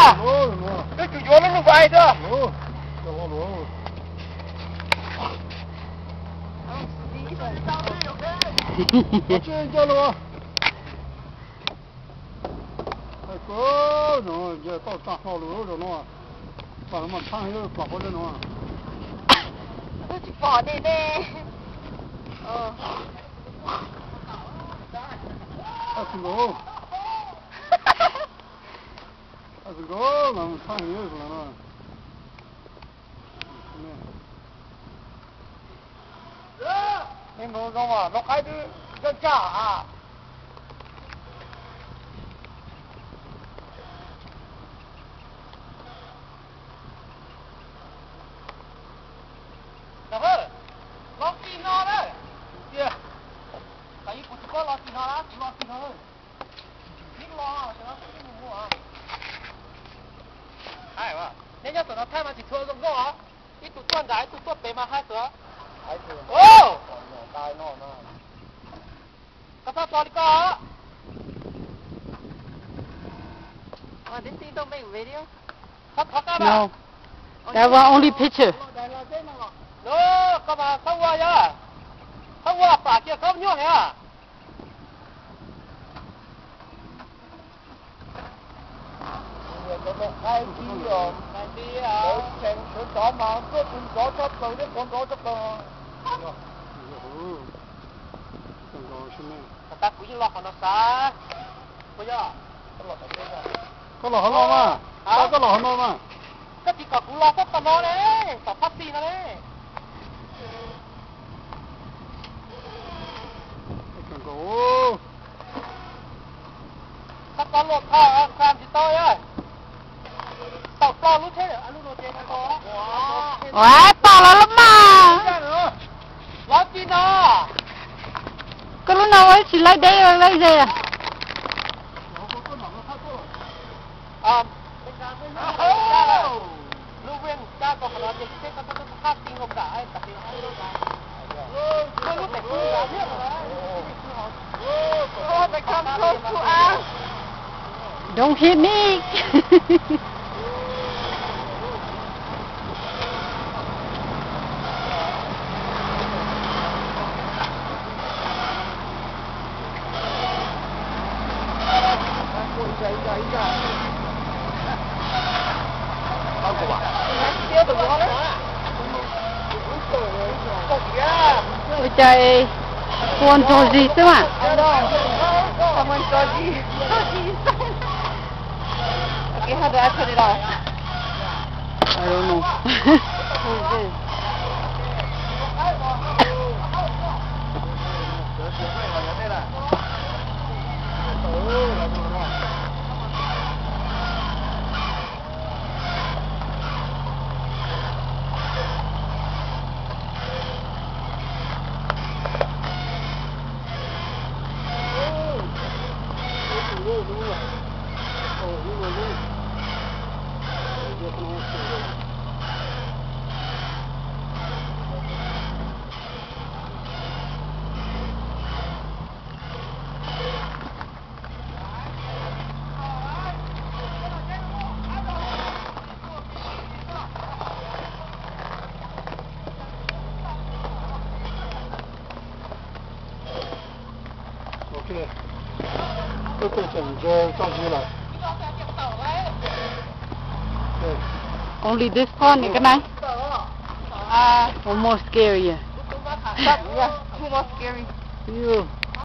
Twb tsum yuav lub nug vais xwb. Tsis pom ne ne. Nej mus zoo, lub qaib twb ntsaj ntsaj a. Los txij no na. Tiag, kuv tsis paub los txij no na, kuv los txij no. Ib los, neb nyob tom no thaij mas tsis tshua zoo nkauj os. Ib tug tuaj nram ib tug tuaj pem mas haib xwb. Koj txhob tso li koj. Thov thov koj na. No, that one only picture. No, koj mas txhob ua yog, txhob ua pam kiag khaub nyuaj heev. Tus ntxov mas tuaj tus ntxov tshaj plaws thiab qhov ntxov tshaj plaws. Kuv yeej los qhov no xav. Koj los qhov no mas, koj los qhov no mas. Koj tsis kom kuv los txog qhov no ne, tom phab txi no ne. Koj txhob luaj thaj, koj tsis tau. Tau plaub lub tsheb. Ua, tau los lub mas. Los txij no. Koj lub no ua ib tsis laib deb laib ze. Don't hit me. Ua cas kua nrog zis xwb mas. I don't know. Ok, koj pem tseem ntse tso zis lawm. Only this one, cái này. Almost scary. Too much scary.